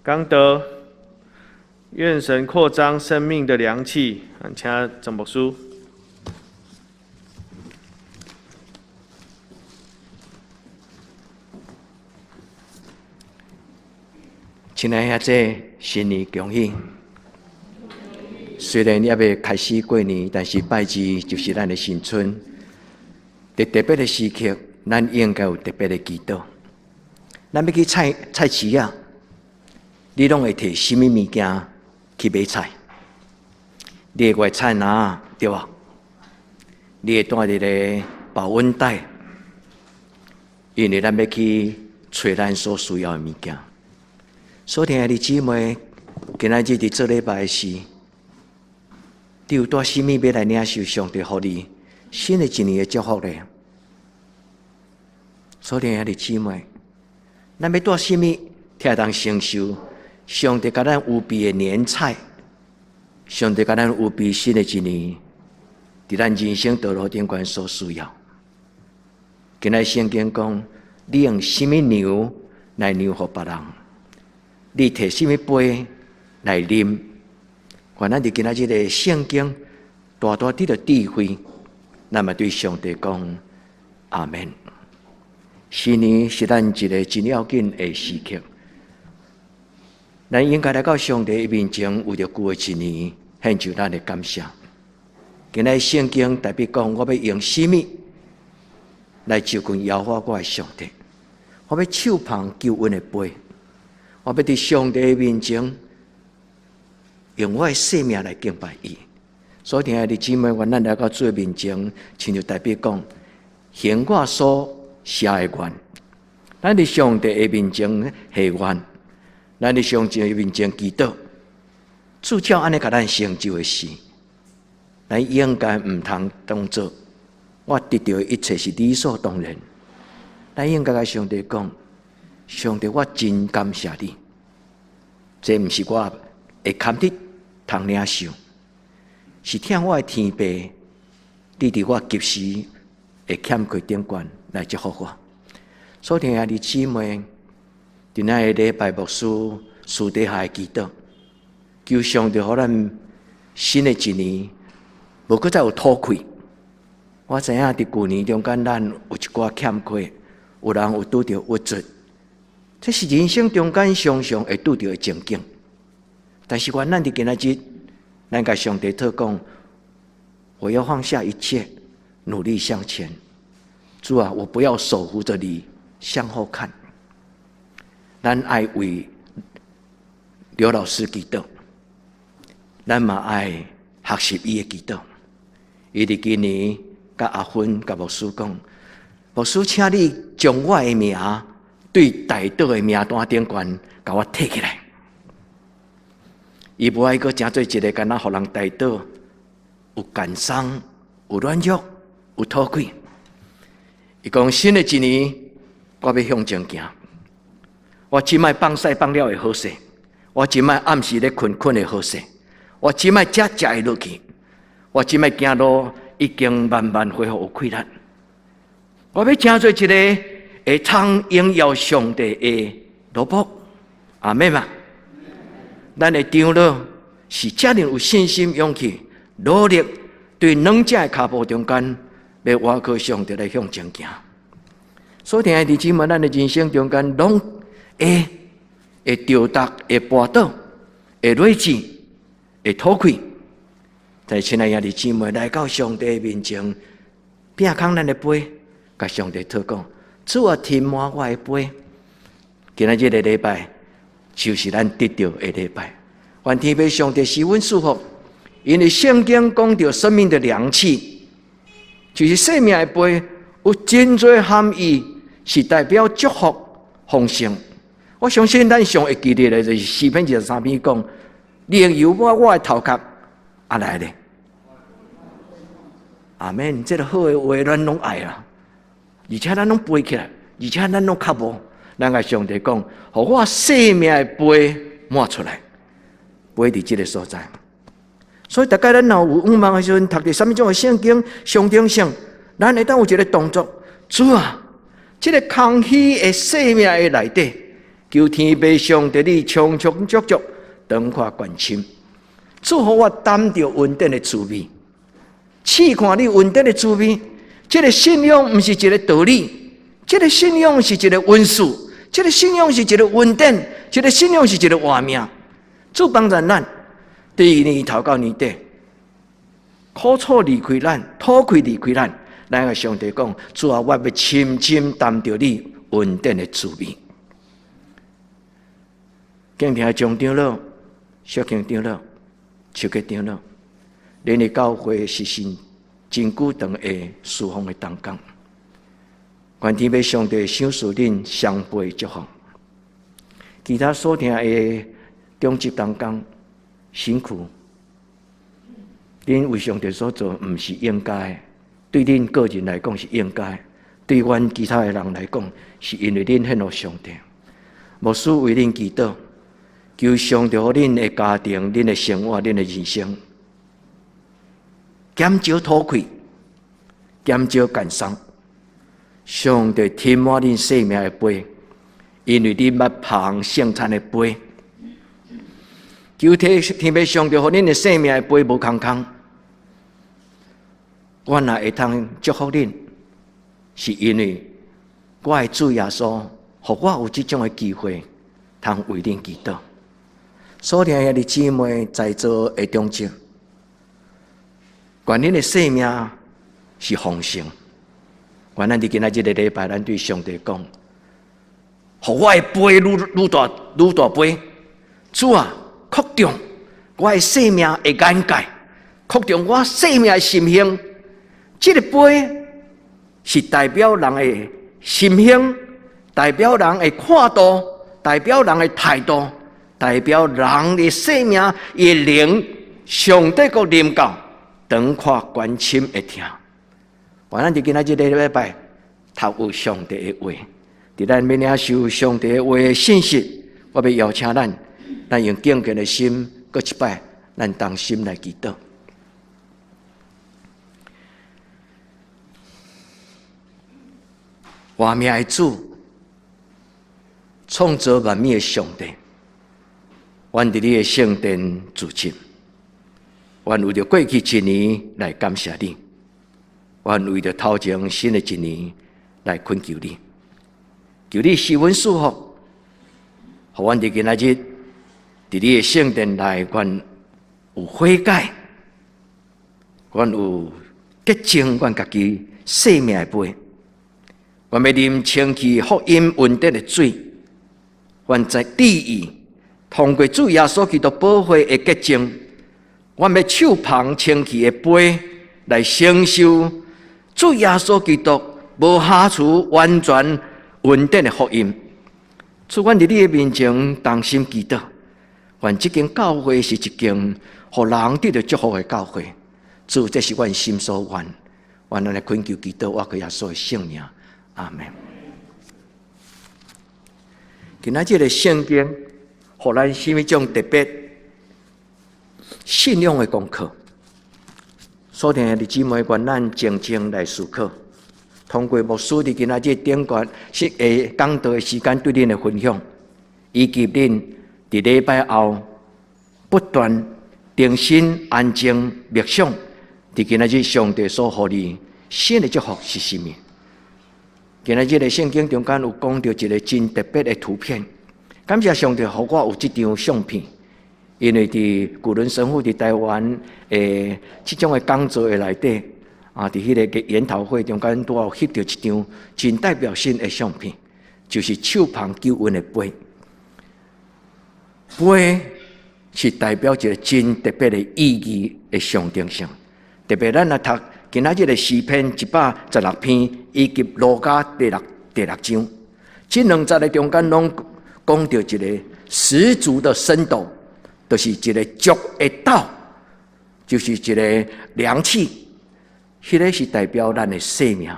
講道，願神擴張生命的量器，請鄭牧師。親愛的兄弟，新年恭喜！雖然猶未開始過年，但是拜二就是咱的新春。佇特別的時刻，咱應該有特別的祈禱。咱欲去菜菜市仔，你攏會提啥物物件去買菜？你會攜菜籃對無？你會帶一个保溫袋，因為咱欲去揣咱所需要的物件。所以，兄弟姊妹，今仔日佇做禮拜時，你有帶啥物欲來領受上帝予你新的一年的祝福咧？所以，兄弟姊妹，咱欲帶啥物才會當承受上帝共咱預備的年菜？上帝共咱預備新的一年，佇咱人生道路頂懸所需要。今仔聖經講，你用啥物量來量予別人？你提啥物杯來啉？願咱佇今仔日的聖經大大得著智慧，咱嘛對上帝講阿們。新年是咱一个真要緊的時刻，咱應該來到上帝面前，為著舊的一年獻上咱的感謝。今仔聖經大衛講，我欲用啥物來就近耶和華我的上帝？我欲手捧救恩的杯。我欲佇上帝面前，用我的生命來敬拜伊。所以，兄弟姊妹，願咱來到主的面前，親像大衛講，行我所寫的願。咱佇上帝的面前許願，咱佇上帝的面前祈禱，主照按呢共咱成就的事，咱應該毋通當做我得著的一切是理所當然。咱應該共上帝講。上帝，我真感謝你。這毋是我會堪得通領受，是疼我的天父，你佇我急時的欠缺頂懸來祝福我。所以，兄弟姊妹，今仔个禮拜牧師私底下的祈禱，求上帝予咱新的一年無閣再有討氣。我知影佇舊年中間，咱有一寡欠缺，有人有拄著鬱卒。這是人生中間常常會拄著的情景，但是願咱佇今仔日，咱共上帝禱講，我要放下一切，努力向前。主啊，我不要手扶著犁向後看。咱愛為劉老師祈禱，咱嘛愛學習伊的祈禱。伊佇今年佮阿芬佮牧師講，牧師，請你將我的名對代禱的名單頂懸，共我提起來。伊無愛閣成做一个干焦予人代禱，有感傷、有軟弱、有討氣。伊講新的一年，我欲向前行。我這擺放屎放了會好勢，我這擺暗時咧睏睏會好勢，我這擺食食會落去，我這擺行路已經慢慢恢復有氣力。我欲成做一个會通榮耀上帝的奴僕，阿們嘛？咱的長老是遮爾有信心、勇氣、努力，對兩隻的跤步中間，欲倚靠上帝來向前行。所以，兄弟姊妹，咱的人生中間，攏會會著觸、會跋倒、會累死、會討氣。但是，親愛兄弟姊妹，來到上帝面前，摒空咱的杯，共上帝禱講。主啊，填滿我的杯。今仔這个禮拜就是咱得著的禮拜。願天父上帝賜阮祝福，因為聖經講著生命的量器，就是生命的杯，有真濟含義，是代表祝福豐盛。我相信咱上會記得的，就是詩篇23篇講：你用油抹我的頭殼，啊來咧。阿們，這个好的話，咱攏愛啦。而且咱攏背起來，而且咱攏較無。咱共上帝講，予我生命的杯滿出來，杯佇這个所在。所以，逐擺咱若有向望的時陣，讀著啥物種的聖經、象徵性，咱會當有一个動作。主啊，這个空虛的生命的內底，求天父上帝你充充足足，長闊關深，祝福我擔著恩典的滋味，試看你恩典的滋味。這个信仰毋是一个道理，這个信仰是一个恩賜，這个信仰是一个恩典，這个信仰是一个活命。主幫助咱，佇年頭到年底，苦楚離開咱，土氣離開咱，咱共上帝講：主啊，我欲深深擔著你恩典的滋味。敬聽張長老、小敬長老、邱吉長老，恁的教會是真真久長的事奉的同工，願天父上帝賞賜恁雙倍祝福。其他所聽的長執同工辛苦，恁為上帝所做，毋是應該，對恁個人來講是應該，對阮其他的人來講，是因為恁獻予上帝。牧師為恁祈禱，求上帝予恁的家庭、恁的生活、恁的人生，減少土氣，減少感傷。上帝填滿恁生命的杯，因為恁捌捧聖餐的杯。求天天父上帝予恁的生命的杯無空空。我若會通祝福恁，是因為我的主耶穌，予我有這種的機會，通為恁祈禱。所聽兄弟姊妹在座的長者，願恁的生命是豐盛。願咱佇今仔這个禮拜，咱對上帝講，予我的杯愈愈大愈大杯。主啊，擴張我的生命的眼界，擴張我生命的心胸。這个杯是代表人的心胸，代表人的闊度，代表人的態度，代表人的生命的靈，上帝閣臨到，長闊關深的疼。願咱佇今仔這个禮拜，讀有上帝的話，佇咱欲領受上帝的話的信息，我欲邀請咱，咱用敬虔的心，閣一擺，咱同心來祈禱。活命的主，創造萬物的上帝，阮佇你的聖殿聚集，阮為著過去一年來感謝你，阮為著頭前新的一年來懇求你，求你賜阮賜福，予阮佇今仔日佇你的聖殿內，阮有悔改，阮有潔淨阮家己生命的杯。阮欲啉清氣福音恩典的水，阮在致意通過主耶穌基督寶血的潔淨，阮欲手捧清氣的杯來承受主耶穌基督無瑕疵完全恩典的福音。主，阮佇你的面前同心祈禱，願這間教會是一間予人得著祝福的教會。主，這是阮心所願，願咱來懇求祈禱，倚靠耶穌的聖名。阿們。今仔這个聖經，予咱啥物種特別信仰的功課？所聽的姊妹，願咱靜靜來思考。通過牧師佇今仔日頂懸是講道的時間對恁的分享，以及恁佇禮拜後不斷定心安靜默想，佇今仔日上帝所予你新的祝福是啥物？今仔日的聖經中間有講著一个真特別的圖片，感謝上帝予我有這張相片，因為佇古倫神父佇台灣的這種的講座的內底，啊，佇彼个研討會中間拄好翕著一張真代表性的相片，就是手捧救恩的杯，杯是代表一个真特別的意義的象徵性，特別咱來讀今仔日的詩篇116篇以及路加第六章，這兩節的中間攏講著一个十足的升斗，就是一个足的斗，就是一个量器，彼个是代表咱的生命。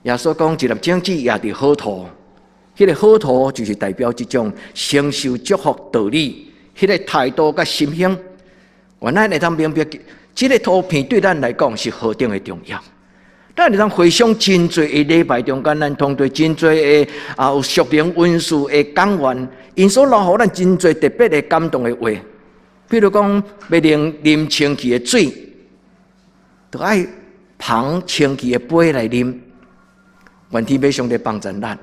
耶穌講一粒種子也佇好土，彼个好土就是代表這種承受祝福道理，彼个態度佮心胸。原來會當明白，這个圖片對咱來講是何等的重要。咱會當回想真濟的禮拜中間，咱通過真濟的有屬靈恩賜的講員，𪜶所留予咱真濟特別的感動的話。比如講，欲啉清氣的水，就愛捧清氣的杯來啉。願天父上帝幫助咱，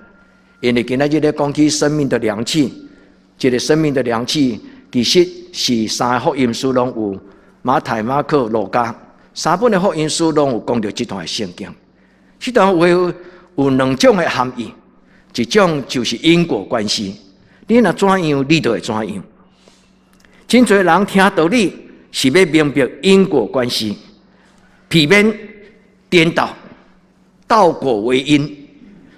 因為今仔日咧講起生命的量器，這个生命的量器其實是三个福音書攏有，馬太、馬可、路加三本的福音書攏有講著這段的聖經。這段話有兩種的含義，一種就是因果關係，你若怎樣，你就會怎樣。真濟人聽道理是欲明白因果關係，避免顛倒，倒果為因。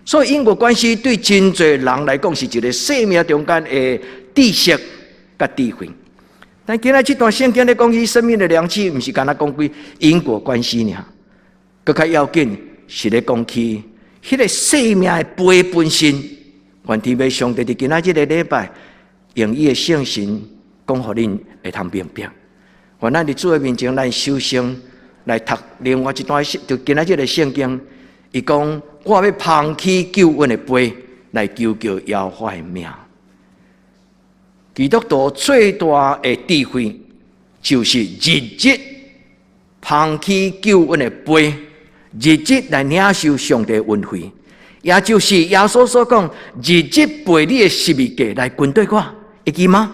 所以因果關係對真濟人來講是一个生命中間的知識佮智慧。但今仔這段聖經咧講起生命的量器，毋是干焦講幾因果關係爾，閣較要緊是咧講起彼个生命的杯本身。願天父上帝佇今仔這个禮拜，用伊的聖神講予恁會通明白。願咱佇主的面前，咱首先來讀另外一段，就今仔這个聖經，伊講，我欲捧起救恩的杯來求告耶和華的名。基督徒最大的智慧，就是日日捧起救恩的杯，日日來領受上帝恩惠，也就是耶穌所講，日日背你的十字架來跟隨我，會記嗎？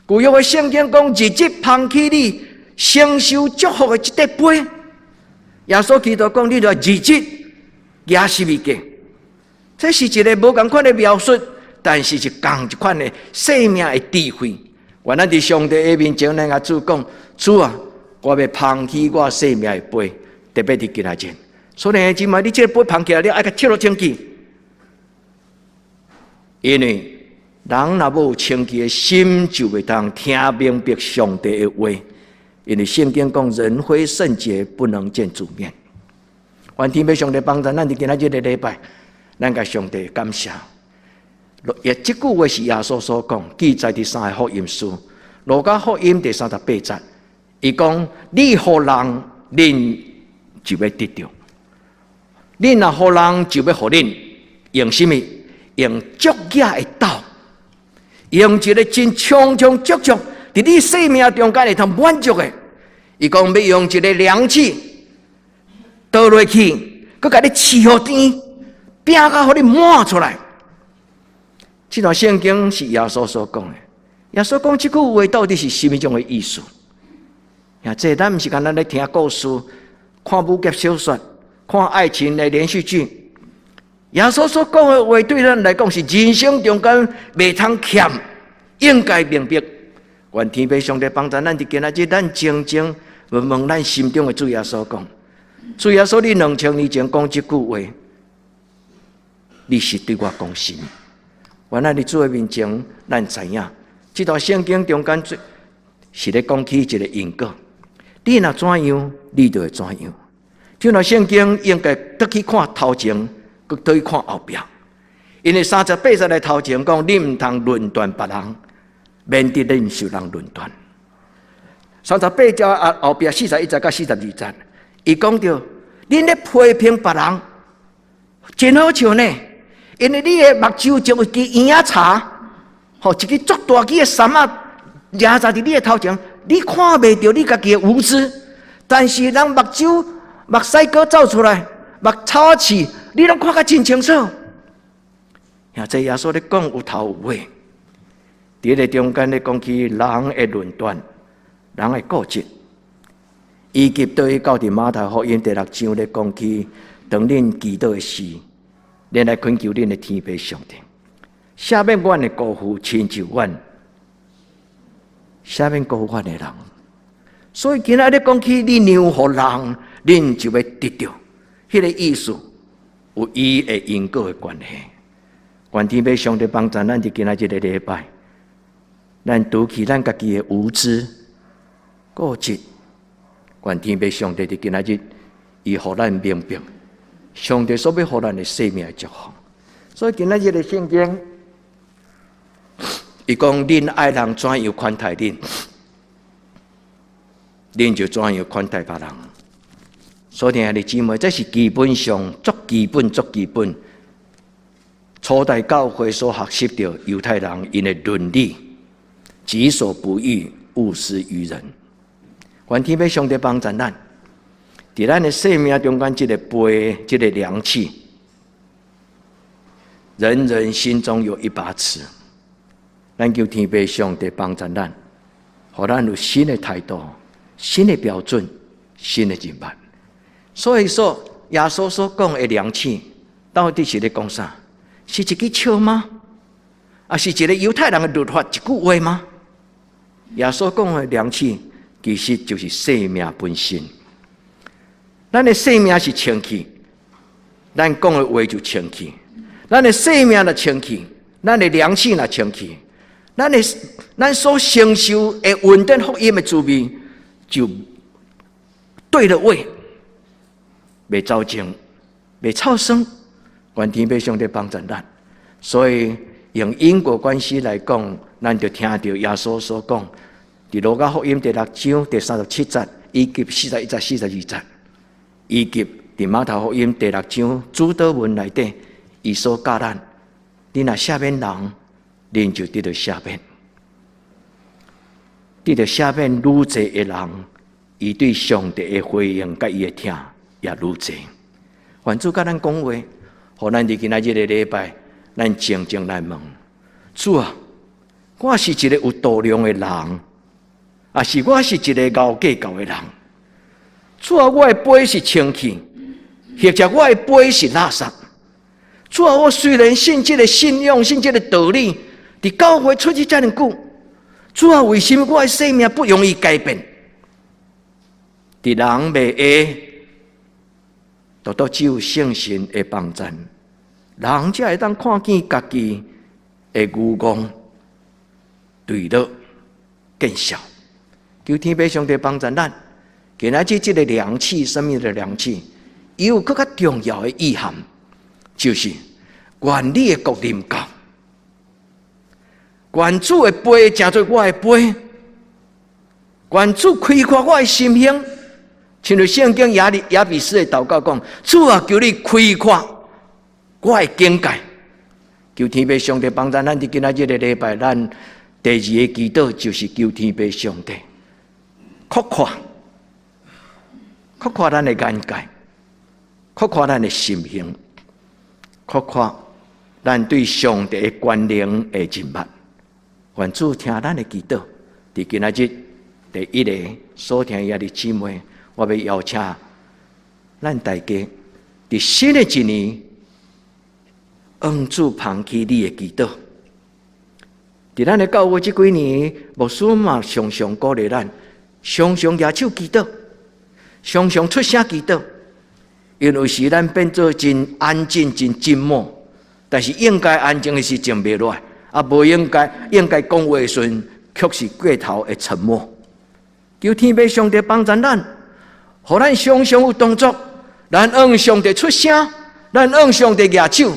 舊約的聖經講，日日捧起你承受祝福的這個杯。耶穌基督講，你著日日舉十字架，這是一个無仝款的描述，但是是仝一款的生命的智慧。願咱佇上帝的面前，咱共主講：主啊，我欲捧起我生命的杯，特別佇今仔日。所以姊妹，你這个杯捧起來，你愛共徹落清氣，因為人若無清氣的心，就袂當聽明白上帝的話。因為聖經講，人非聖潔，不能見主面。願天父上帝幫助咱佇今仔這个禮拜，咱共上帝感謝。也這句話是耶穌所講，記載佇三个福音書，路加福音第38節，伊講：你予人，恁就欲得著；恁若予人，就欲予恁。用啥物？用足額的斗，用一个真充充足足，佇你生命中間會通滿足的。伊講欲用一个量器倒落去，閣共你試予甜，拚到予你滿出來。這段聖經是耶穌所講的。耶穌講這句話到底是啥物種的意思？呀，這咱毋是干焦咧聽故事、看武俠小說、看愛情的連續劇。耶穌所講的話對咱來講是人生中間袂通欠，應該明白。願天父上帝幫助咱佇今仔日，咱靜靜問問咱心中的主耶穌講：主耶穌，你2000年前講這句話，你是對我講啥物？願咱佇主的面前，咱知影這段聖經中間最是咧講起一个因果。你若怎樣，你就會怎樣。這段聖經應該倒去看頭前，閣倒去看後壁。因為38節的頭前講，你毋通論斷別人，免得恁受人論斷。38節啊後壁41節佮42節，伊講著，恁咧批評別人，真好笑呢。因為你的目睭前有一支嬰仔柴，吼，一支足大支的杉仔，掠在佇你的頭前，你看袂著你家己的無知。但是人目睭目屎哥走出來，目草仔刺，你攏看甲真清楚。呀，這耶穌咧講有頭有尾，佇彼个中間咧講起人的論斷，人的固執，以及對到佇馬太福音第六章咧講起，當恁祈禱的時，恁來懇求恁的天父上帝，赦免阮的過犯，親像阮赦免過犯的人。所以今仔日講起你讓予人，恁就欲得著，彼个意思有伊的因果的關係。願天父上帝幫助咱佇今仔這个禮拜，咱除去咱家己的無知、固執。願天父上帝佇今仔日，伊予咱明白，上帝所欲予咱的生命的祝福。所以今仔日的聖經，伊講恁愛人怎樣款待恁，恁就怎樣款待別人。所以兄弟姊妹，這是基本上足基本、足基本。初代教會所學習著猶太人𪜶的倫理，己所不欲，勿施於人。願天父上帝幫助咱，佇咱的生命中間，這個杯，這個量器，人人心中有一把尺。咱求天父上帝幫助咱，予咱有新的態度、新的標準、新的認識。所以說，耶穌所講的量器，到底是咧講啥？是一支尺嗎？抑是一個猶太人的律法一句話嗎？耶穌講的量器，其實就是生命本身。咱的生命是清氣，咱講的話就清氣。咱的生命若清氣，咱的量器若清氣，咱所承受的穩定福音的滋味，就對了位，袂走鐘，袂臭酸。願天父上帝幫助咱，所以用因果關係來講，咱就聽著耶穌所講，佇路加福音第六章第三十七節，以及41節、42節，以及佇馬太福音第六章主禱文內底，伊所教咱，你若赦免人，恁就得著赦免；得著赦免愈濟的人，伊對上帝的回應佮伊的疼也愈濟。願主佮咱講話。予咱佇今仔日的禮拜，咱靜靜來問主啊！我是一個有度量的人，抑是我是一個𠢕計較的人？主啊，我的杯是清氣，或者我的杯是垃圾？主啊，我雖然信這個信仰，信這個道理，佇教會出入遮爾久，主啊，為什麼我的生命不容易改變？佇人袂會，獨獨只有聖神會幫贊，人才會當看見家己的愚戇、墜落、見笑。求天父上帝幫助咱，今仔日這個量器，生命的量器，伊有閣較重要的意涵，就是願你的國臨到，願主的杯成做我的杯，願主開闊我的心胸。親像聖經雅比斯的禱告講：主啊，求你開闊我的境界。求天父上帝幫助咱，佇今仔日的禮拜，咱第二个祈禱就是求天父上帝擴闊、擴闊咱的眼界，擴闊咱的心胸，擴闊咱對上帝的權能的認捌。願主聽咱的祈禱。佇今仔日第一個所聽的兄弟姊妹，我欲邀請咱大家，佇新的一年，向主捧起你的祈禱。佇咱的教會這幾年，牧師嘛常常鼓勵咱，常常舉手祈禱，常常出聲祈禱。因為有時咱變做真安靜、真靜默，但是應該安靜的時靜袂落來，啊，無應該應該講話的時陣，卻是過頭的沉默。求天父上帝幫助咱，予咱常常有動作，咱向上帝出聲，咱向上帝舉手。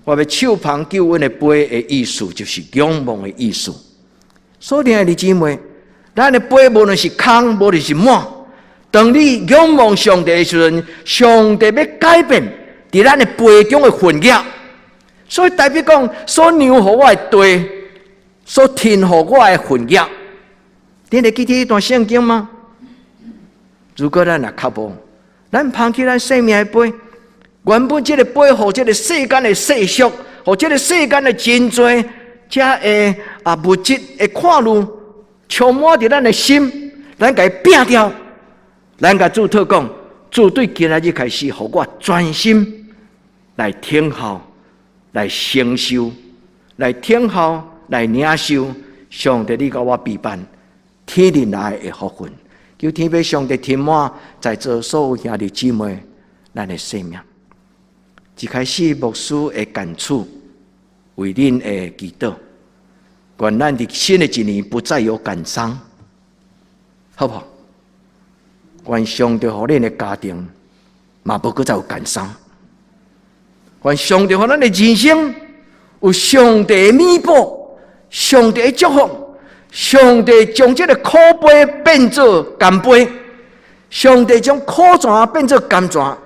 我欲手捧救恩的杯的意思，就是仰望的意思。所以，兄弟姊妹，咱的杯無論是空，無論是滿，當你仰望上帝的時陣，上帝欲改變佇咱的杯中的分額。所以代表講，所讓予我的地，所添予我的份額。你會記得這段聖經嗎？如果咱若較無，咱捧起咱生命的杯，原本這个杯，予這个世間的世俗，予這个世間的真濟，遮的啊物質的看慮，充滿佇咱的心，咱共伊摒掉，咱共主禱講，主對今仔日開始，予我專心來聽候，來承受，來聽候，來領受上帝你共我備辦天靈來的福分。求天父上帝充滿在座所有兄弟姊妹，咱的生命。一開始牧師的感觸，為恁的祈禱，願咱佇新的一年不再有感傷，好無好？願上帝予恁的家庭嘛無閣再有感傷，願上帝予咱的人生有上帝的彌補，上帝的祝福，上帝將這个苦杯變做甘杯，上帝將苦泉變做甘泉。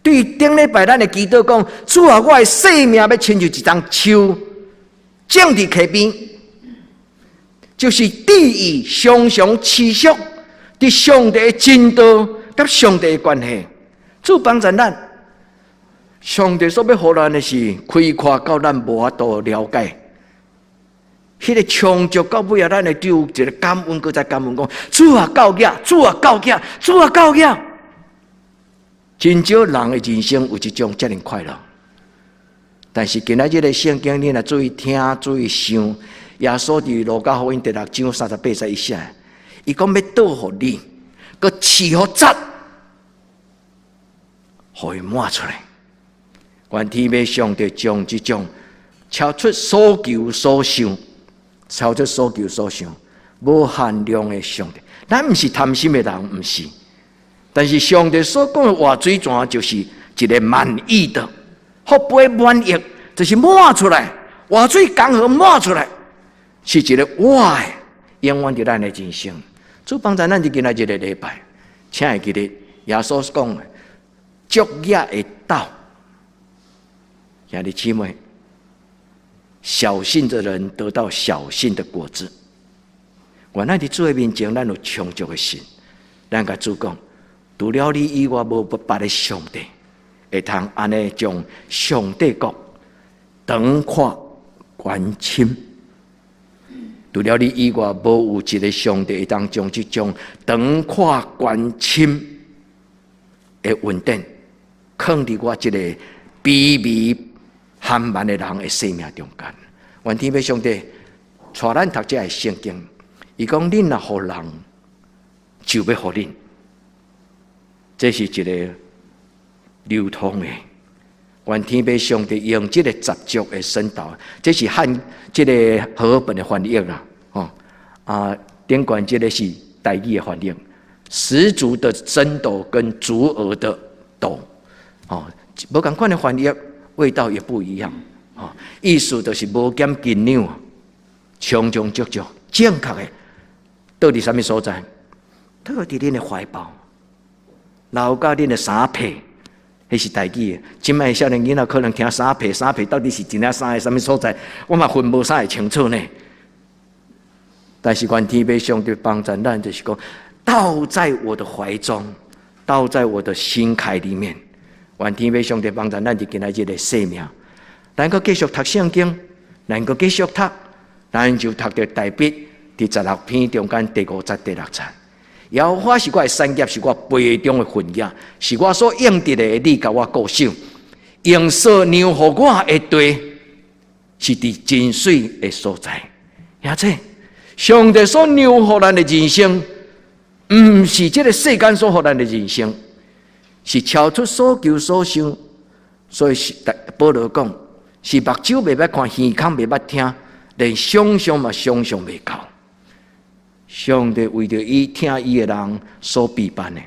對頂禮拜咱的祈禱講，主啊，我的生命欲親像一叢樹種佇溪邊，就是志意常常持續佇上帝的真道佮上帝的關係。主幫助咱，上帝所欲予咱的是開闊到咱無法度了解。彼個充足到尾仔，咱會有一個感恩，閣再感恩講，主啊夠額，主啊夠額，主啊夠額。真少人的人生有這種遮爾快樂。但是今仔日的聖經，你若注意聽、注意想，耶穌佇路加福音第六章三十八節伊寫，伊講欲倒予你，閣賜予質，予伊滿出來。願天父上帝將這種超出所求所想，超出所求所想，無限量的上帝。咱毋是貪心的人，毋是。但是上帝所講的活水泉，就是一個滿溢的，予杯滿溢，就是滿出來，活水江河滿出來，是一個活的，永遠佇咱的人生。主幫助咱佇今仔這個禮拜，請會記得耶穌講的足額會倒。兄弟姊妹，小信的人得到小信的果子。願咱佇主的面前，咱有充足的信，咱共主講，除了你以外，無別的上帝會通按呢將上帝國長闊寬深。除了你以外，無有一個上帝會當將這種長闊寬深的恩典，囥佇我這個卑微寒慢的人的生命中間。願天父上帝帶咱讀這个聖經，伊講恁若予人，就欲予恁。這是一個流通的。願天父上帝用這個十足的宣導，這是漢這個和合本的翻譯啦，吼啊，頂懸這個是台語的翻譯，十足的升斗跟足額的斗，哦，無仝款的翻譯，味道也不一樣，哦，意思就是無減斤兩，充充足足，正確的，倒佇啥物所在？倒佇恁的懷抱，留到恁的衫被。彼是台語的，這擺少年囡仔可能聽衫被，衫被到底是一領衫的啥物所在？我嘛分無啥會清楚呢。但是願天父上帝幫助咱，就是講，倒在我的懷中，倒在我的心凱裡面。願天父上帝幫助咱，佇今仔日的生命，咱閣繼續讀聖經，咱閣繼續讀，咱就讀著但以理第十六篇中間第五節、第六節。耶和華是我的產業，是我杯中的份額，是我所應得的。你共我顧守，用所讓予我的地，是佇真媠的所在。而且，上帝所讓予咱的人生，毋是這個世間所予咱的人生，是超出所求所想。所以是保羅講，是目睭袂捌看，耳孔袂捌聽，連想象嘛想象袂到。上帝為著伊疼伊的人所備辦的，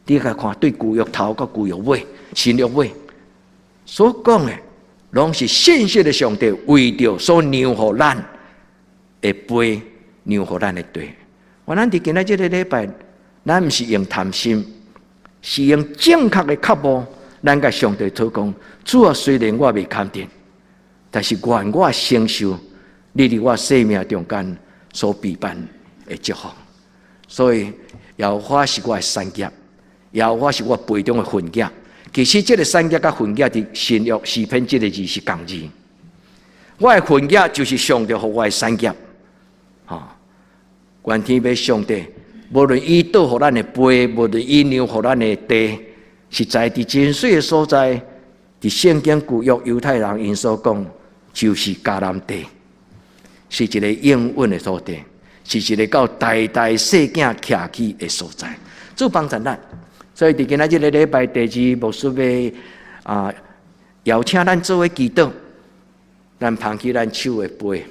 你共看對舊約頭到舊約尾，新約尾所講的，攏是信實的上帝為著所讓予咱的杯，讓予咱的地。我咱佇今仔這個禮拜，咱毋是用貪心，是用正確的腳步，咱共上帝禱告，主啊，雖然我未看見，但是願我承受你佇我生命中間所備辦的祝福。所以耶和華是我的產業，耶和華是我杯中的份額。其實這個產業佮份額佇新約詩篇這個字是仝字。我的份額就是上帝予我的產業。吼，願天父上帝，無論伊倒予咱的杯，無論伊讓予咱的地，實在佇真媠的所在，佇聖經舊約猶太人𪜶所講，就是迦南地，是一個應允的土地。是一個到代代細囝徛起的所在，主幫助咱。所以佇今仔這個禮拜第二，牧師欲啊邀請咱做伙祈禱，咱捧起咱手的杯，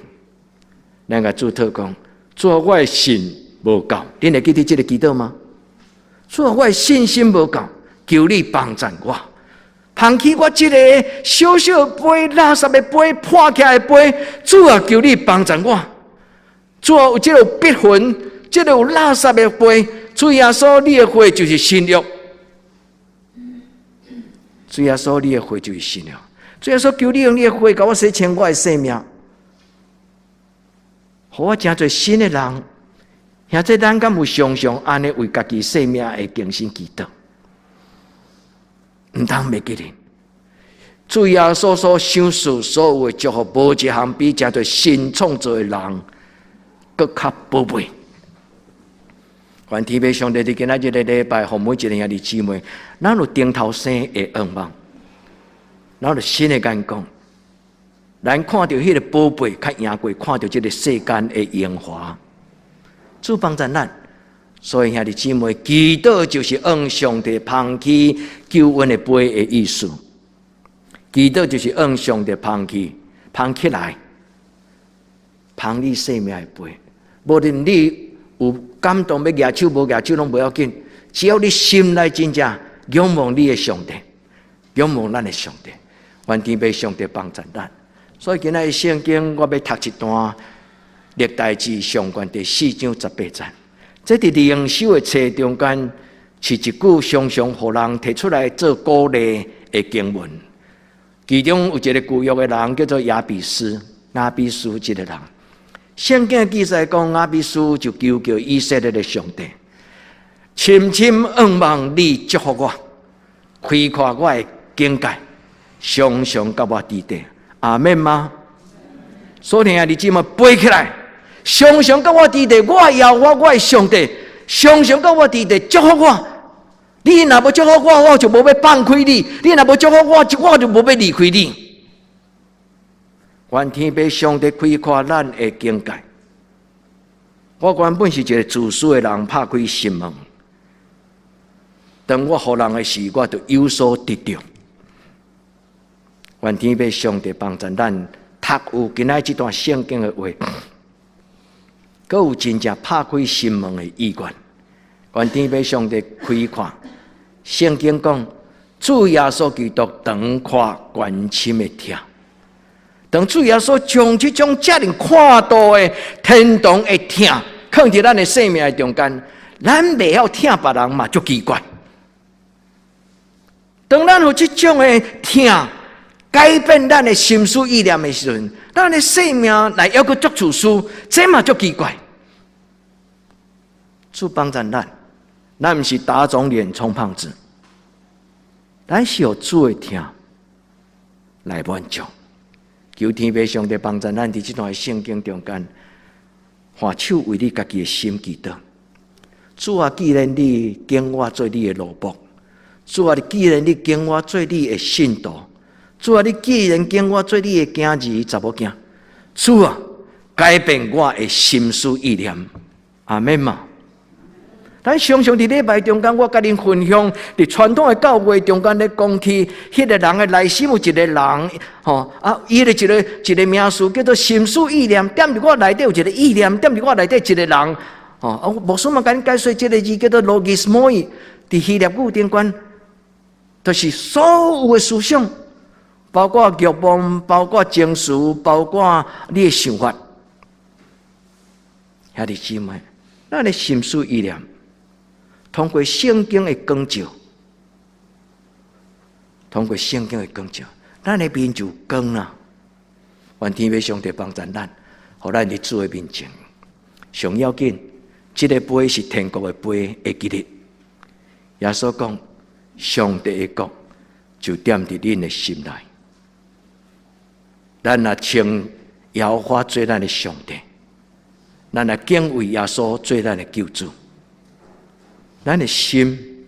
咱共主禱講：主啊，我的信無夠，恁會記得這個祈禱嗎？主啊，我的信心無夠，求你幫助我。捧起我這個小小杯、垃圾的杯、破起來的杯，主啊，求你幫助我。主啊，有這個有必痕，這個有垃圾的杯，主耶穌，你的話就是新約。主耶穌，你的話就是新約。主耶穌，求你用你的血共我洗清我的生命，予我成做新的人。兄弟，咱敢有常常按呢為家己生命的更新祈禱？毋通袂記得。主耶穌所賞賜所有的祝福，無一項比成做新創造的人閣較寶貝。願天父上帝佇今仔日個禮拜，予每一个兄弟姊妹，咱有重頭生的願望，咱有新的眼光，咱看著彼个寶貝，較贏過看著這个世間的榮華。主幫助咱，所以兄弟姊妹，祈禱就是向上帝捧起救恩的杯的意思。祈禱就是向上帝捧起、捧起來，捧你生命的杯。無論你有感動欲舉手，無舉手攏無要緊，只要你心內真正仰望你的上帝，仰望咱的上帝，願天父上帝幫助咱。所以今仔日聖經，我欲讀一段歷代志上卷第四章十八節。這佇靈修的冊中間，是一句常常予人提出來做鼓勵的經文。其中有一个舊約的人叫做雅比斯，雅比斯這个人，聖經記載講，雅比斯就求告以色列的上帝，深深仰望你祝福我，開闊我的境界，常常佮我佇底。阿們嗎？所以兄弟姊妹背起來，常常佮我佇底，我耶和華我的上帝，常常佮我佇底祝福我。你若無祝福我，我就無欲放開你；你若無祝福我，我就無欲離開你。願天父上帝開闊咱的境界。我原本是一個自私的人，拍開心門。當我予人的時，我就有所得著。願天父上帝幫助咱讀有今仔這段聖經的話，閣有真正拍開心門的意願。願天父上帝開闊。聖經講，主耶穌基督長闊關深的疼。當主耶穌將這種遮爾闊大的天堂的疼，囥佇咱的生命的中間，咱袂曉疼別人嘛，足奇怪。當咱有這種的疼，改變咱的心思意念的時陣，咱的生命來猶閣足自私，這嘛足奇怪。主幫助咱，咱毋是打腫臉充胖子，咱是予主的疼來滿足。求天父上帝幫助咱佇這段聖經中間，揮手為你家己的心祈禱。主啊，既然你揀我做你的奴僕，主啊，既然你揀我做你的信徒，主啊，你既然揀我做你的囝兒、查某囝，主啊，改變我的心思意念，阿們嗎？咱常常佇禮拜中間，我共恁分享，佇傳統的教會中間咧講起，彼個人的內心有一個人，吼啊，伊的一個一個名詞叫做心思意念，踮佇我內底有一個意念，踮佇我內底一個人，吼啊，牧師嘛共恁解說，這個字叫做 logismoi，佇希臘語中間，就是所有的思想，包括欲望，包括情緒，包括你的想法，兄弟姊妹，咱的心思意念，通過聖經的光照，通過聖經的光照，咱的面就光啦。願天父上帝幫助咱，予咱佇主的面前。上要緊，這个杯是天國的杯，會記得。耶穌講，上帝的國就踮佇恁的心內。咱若稱耶和華做咱的上帝，咱若敬畏耶穌做咱的救主。咱的心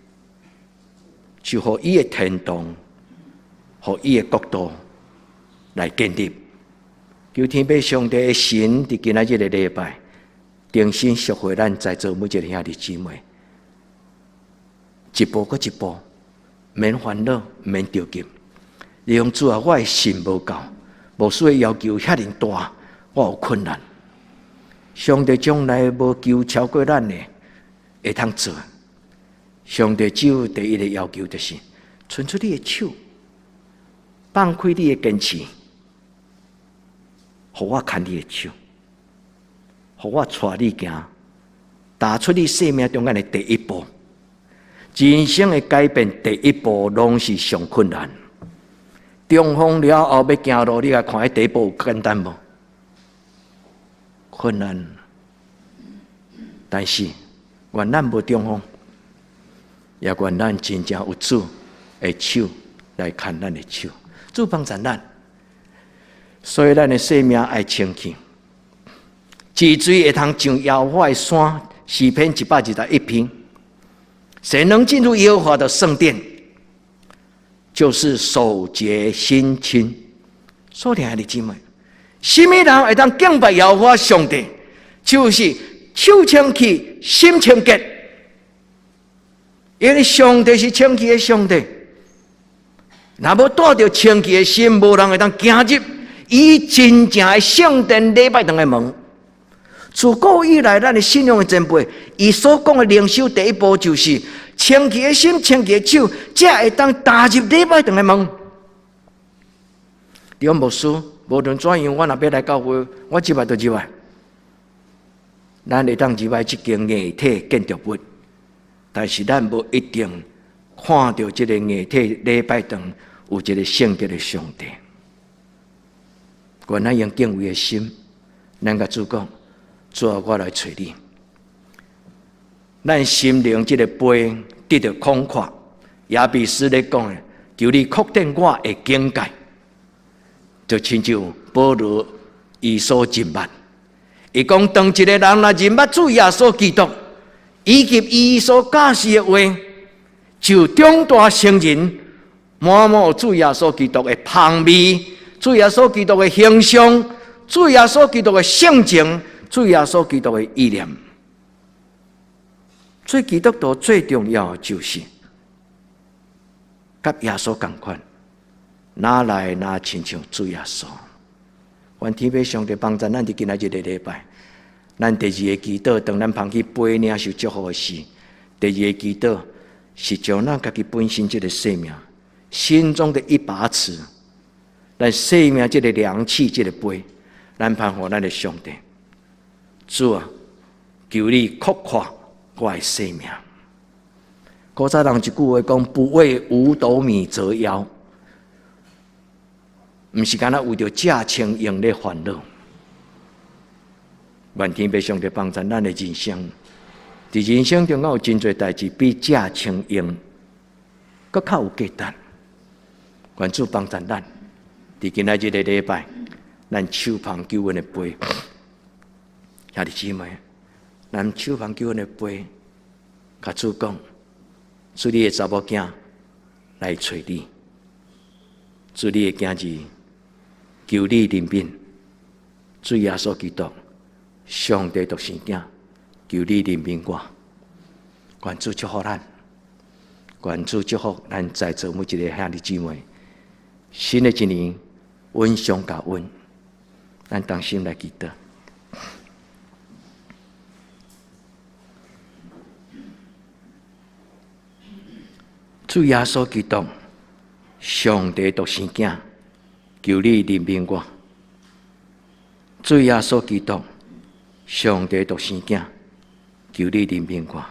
就予伊的天堂，予伊的國度來建立。求天父上帝的神佇今仔日個禮拜，重新贖回咱在座每一個兄弟姊妹，一步閣一步，免煩惱，免著急。你講主啊，我的信無夠，牧師的要求遐爾大，我有困難。上帝從來無求超過咱的會通做。上帝只有第一個要求就是，伸出你的手，放開你的堅持，予我牽你的手，予我帶你行踏出你生命中間的第一步。人生的改變第一步攏是上困難。中風了後欲行路，你來看彼第一步有簡單無？困難。但是願咱無中風，也願咱真正有主的手來牽咱的手，主幫助咱。所以咱的生命愛清氣，治水會通上耶和華的山，詩篇121篇。誰能進入耶和華的聖殿？就是手潔心清。所聽的姊妹，啥物人會當敬拜耶和華上帝？就是手清氣、心清潔。因為上帝是清氣的上帝，若無帶著清氣的心，無人會當行入伊真正的聖殿禮拜堂的門。自古以來，咱的信仰的前輩，伊所講的靈修第一步就是清氣的心、清氣的手，才會當踏入禮拜堂的門。弟兄牧師，無論怎樣，我若欲來教會，我入來就入來。咱會當入來這間硬體建築物，但是咱無一定看著這個硬體禮拜堂有一個聖潔的上帝。願咱用敬畏的心，咱共主講：主啊，我來揣你。咱心靈這个杯得著廣闊，雅比斯咧講的，求你擴展我的境界，就親像保羅伊所認捌。伊講，當一个人若認捌主耶穌基督，以及伊所教示的話，就長大成人，滿滿主耶穌基督的芳味，主耶穌基督的形象，主耶穌基督的性情，主耶穌基督的意念。做基督徒最重要的就是佮耶穌仝款，哪來哪親像主耶穌。願天父上帝幫助咱佇今仔日个禮拜，咱第二个祈禱，當咱捧起杯領受祝福的時，第二个祈禱是將咱家己本身這个生命，心中的一把尺，咱生命這个量器，這个杯，咱盼予咱的上帝，主啊，求你擴闊我的生命。古早人一句話講：不為五斗米折腰，毋是干焦為著食穿用咧煩惱。願天父上帝幫助咱的人生，佇人生中間有真濟代誌比食穿用閣較有價值。願主幫助咱，佇今仔日个禮拜，咱手捧救恩的杯，兄弟姊妹，咱手捧救恩的杯，共主講，主你的查某囝來揣你，主你的囝兒求你憐憫，主耶穌基督，上帝獨生囝，求你憐憫我，願主祝福咱，願主祝福咱在座每一个兄弟姊妹。新的一年，阮上加恩，咱同心來祈禱。主耶穌基督，上帝獨生囝，求你憐憫我。主耶穌基督，上帝獨生囝，求你憐憫我。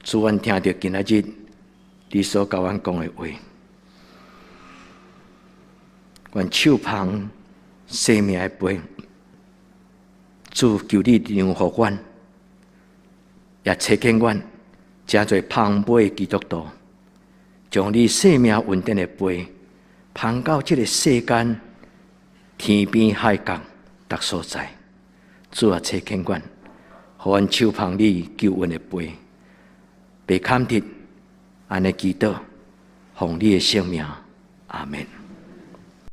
主，阮聽著今仔日你所共阮講的話，願手捧生命的杯，主求你讓予阮，也差遣阮，成做捧杯的基督徒，將你生命恩典的杯捧到這个世間天邊海角逐所在。主啊，差遣阮，予阮手捧你救恩的杯，袂坎鐵，按呢祈禱，奉你的聖名，阿們。